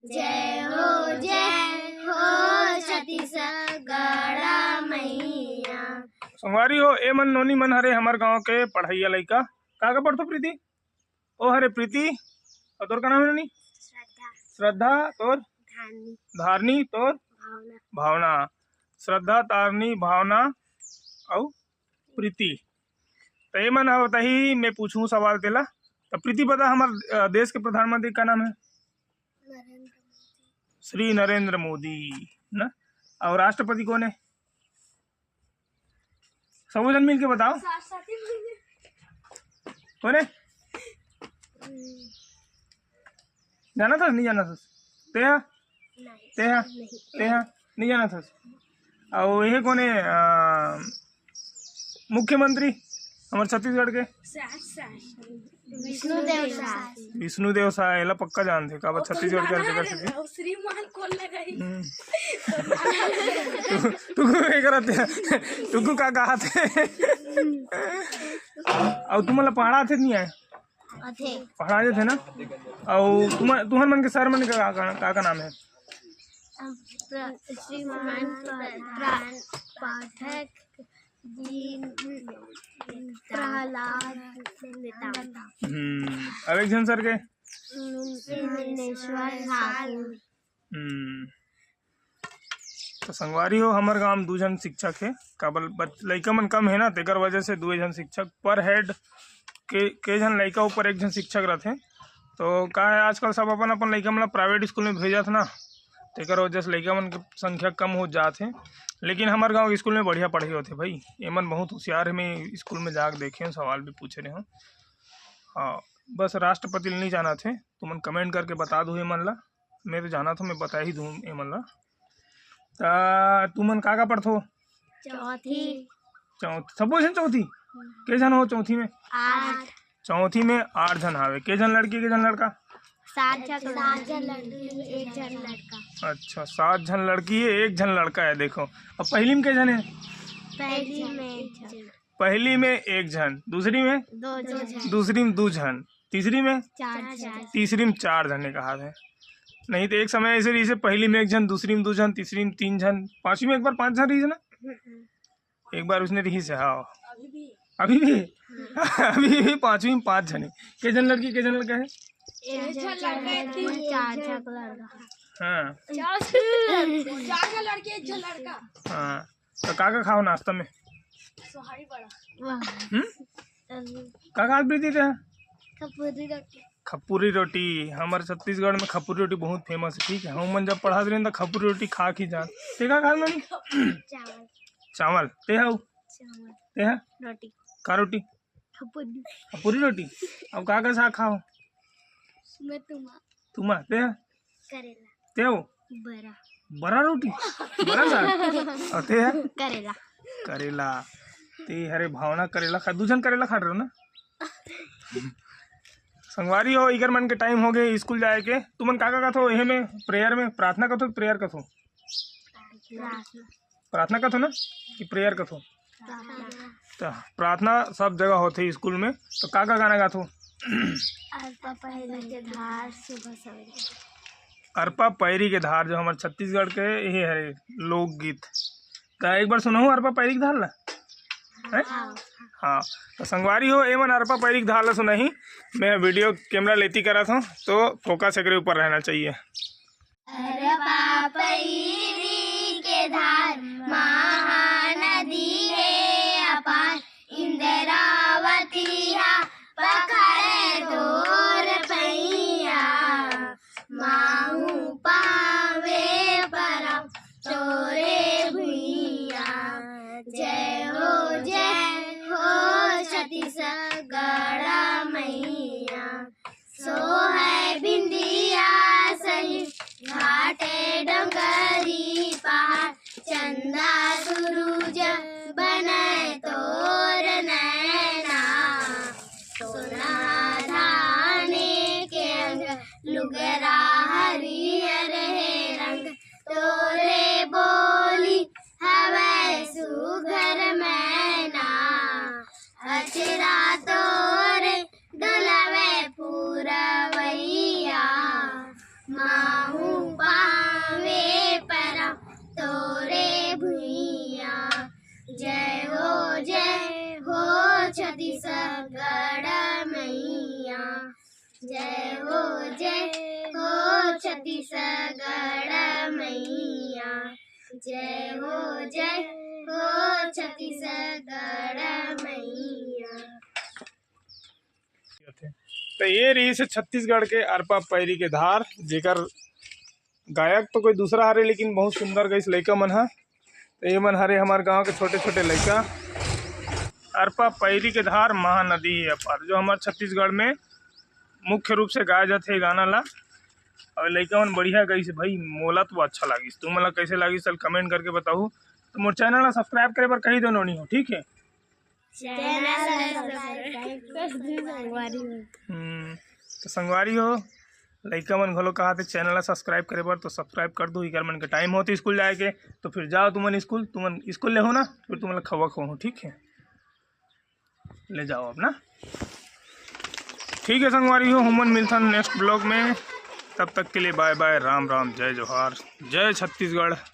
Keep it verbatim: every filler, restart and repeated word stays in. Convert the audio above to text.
जय हो, जय हो छत्तीसगढ़ मैया। संगवारी हो, ए मन नोनी मन हरे हमर गांव के पढ़इया लइका। का का पढ़थो प्रीति? ओ हरे प्रीति। अउ तोर का नाम हे नोनी? श्रद्धा। श्रद्धा। तोर? धारनी। धारनी। तोर? भावना। भावना। श्रद्धा, तारनी, भावना अउ प्रीति। त ए मन ह बताही, मैं पूछूं सवाल तेला। त प्रीति बता, हमर, अ, देश के प्रधानमंत्री का नाम हे? नरेंद्र मोदी। श्री नरेंद्र मोदी ना। अउ राष्ट्रपति कोन हे? सबो झन मिल के बताओ। कोन हे? जानत हस, नहीं जानत हस? तेहा? नहीं। तेहा? नहीं। तेहा? नहीं जानत हस? अउ ये कोन हे, अ, मुख्यमंत्री हमर छत्तीसगढ़ के? विष्णुदेव साय। विष्णुदेव साय, एला पक्का जानथे, काबर छत्तीसगढ़ के अंतर्गत हे। अउ श्रीमान कोन लगाही? हम्म। तू, तू एकरा ते, तू का कहाथे? अउ तुमन ला पढ़ाथे नहीं आय? आथे। पढ़ा देथे ना। अउ तुम, तुहर मन के सर मन के का, का, का, का नाम हे? प्र-, श्रीमान प्रधान पाठक जी, प्रहलाद नेताम। हम्म, अउ एक झन सर के? मिनेश्वर ठाकुर। हम्म। तो संगवारी हो, हमर गांव में दू झन शिक्षक हे, काबर बच-, लइका मन कम हे ना, तेकर वजह से दू झन शिक्षक per head के, के झन लइका ऊपर एक झन शिक्षक रथे। तो का हे, आजकल सब अपन अपन लइका मन ला private स्कूल में भेजत ना, तेकर वजह से लइका मन के संख्या कम हो जात हे। लेकिन हमर गांव के स्कूल में बढ़िया पढ़ाई होथे भाई, एमन बहुत होशियार हे। मैं स्कूल में जाके देखे हूँ, सवाल भी पूछे रहे हूँ। हाँ, बस राष्ट्रपति ल नहीं जानत हे, तुमन comment करके बता दो एमन ला। मैं तो जानत हूँ, मैं बता ही दूँ एमन ला। त तुमन का का पढ़थो? चौथी। चौथ-, सबो झन चौथी? के झन हो चौथी में? आठ। चौथी में आठ झन हावे। के झन लड़की, के झन लड़का? सात झन। सात झन लड़की, एक झन लड़का। अच्छा, सात झन लड़की हे, एक झन लड़का हे। देखो, अब पहली में के झन हे? पहली में एक झन। पहली में एक झन, दूसरी में? दो झन। दूसरी में दू झन, तीसरी में? चार झन। तीसरी में चार झन हे कहाथे। नहीं तो एक समय ऐसे रहिसे, पहली में एक झन, दूसरी में दू झन, तीसरी में तीन झन, पांचवी में एक बार पांच झन रहिसे ना? हम्म। एक बार उसने रहिसे, हाँ। अभी भी? अभी भी पांचवी में पांच झन हे। के झन लड़की, के झन लड़का हे? एक झन लड़का, तीन, चार झन लड़का। हाँ। चार झन लड़की, एक झन लड़का। हाँ। तो का का खाओ नाश्ता में? सोहारी बड़ा। वाह। हम्म? अभी का खात प्रीति ते? खपुरी रोटी। खपुरी रोटी, हमर छत्तीसगढ़ में खपुरी रोटी बहुत famous हे, ठीक हे। हम मन जब पढ़त रहिन त खपुरी रोटी खा के जान। ते का खात नोनी? चावल। चावल। ते हऊ? चावल। ते हा? रोटी। का रोटी? खपुरी। खपुरी रोटी। अब का का साग खाओ? मैं तुमा। तुमा, ते हा? करेला। ते हो? बरा। बरा रोटी? बरा साग? अउ ते हा? करेला। करेला। ते हरे भावना करेला खा, दू झन करेला खा रहे हो ना? संगवारी हो, इकर मन के time हो गए स्कूल जाए के। तुमन का का कथो एहे में, prayer में? प्रार्थना कथो, prayer कथो? प्रार्थना। प्रार्थना कथो ना कि prayer कथो? प्रार्थना। त प्रार्थना सब जगह होथे स्कूल में। तो का का गाना गाथो? अरपा पैरी के धार सुबह सवेरे। अरपा पैरी के धार जो हमर छत्तीसगढ़ के ये हरे लोकगीत। त एक बार सुनहू अरपा पैरी के धार ला। हैं? हाँ। हाँ, तो संगवारी हो, एमन अरपा पैरी के धार ला सुनही। मैं video camera लेती करत हूँ, तो focus एकरे ऊपर रहना चाहिए। अरपा पैरी के धार, महानदी हे अपार, इंद्रावती हा पखरे तोर पैया, माहू पावे परम तोरे भुइया। जय हो, जय हो छत्तीसगढ़ मैया। सोहय बिंदिया सही घाटे डोंगरी पहाड़, चंदा सुरुज बनय तोर नैना। सोना धाने के अंग, लुगरा हरियर हे रंग, तोरे बोली हवय सुघर मैना। अचरा तोरे डोलावे पुरवैया, माहू पावे परम तोरे भुइया। जय हो, जय हो छत्तीसगढ़ मैया। जय हो, जय हो छत्तीसगढ़ मैया। जय हो, जय हो छत्तीसगढ़ मैया। तो ये रहिस हे छत्तीसगढ़ के अरपा पैरी के धार, जेकर गायक तो कोई दूसरा हरे, लेकिन बहुत सुंदर गाइस लइका मन ह। तो ये मन हरे हमारे गांव के छोटे छोटे लइका। अरपा पैरी के धार महानदी हे अपार, जो हमारे छत्तीसगढ़ में मुख्य रूप से गाया जाथे ये गाना ला। और लइका मन बढ़िया गाइस भाई, मोला तो अच्छा लागिस। तुमन ला कैसे लागिस, चल कमेंट करके बताहू। तो मोर चैनल ला सब्सक्राइब करे बर कही दो नोनी हो, ठीक है? चैनल ला सब्सक्राइब कर दो संगवारी हो। हम्म, तो संगवारी हो, लइका मन घलो कहा थे चैनल ला सब्सक्राइब करे बर, तो सब्सक्राइब कर दो। इकर मन के टाइम होते स्कूल जाए के, तो फिर जाओ तुमन स्कूल, तुमन स्कूल ले हो ना, फिर तुमन ला खवा खवाहूँ, ठीक है? ले जाओ अब ना। ठीक है संगवारी हो, हमन मिलथन नेक्स्ट ब्लॉग में। तब तक के लिए बाय बाय, राम राम, जय जोहार, जय छत्तीसगढ़।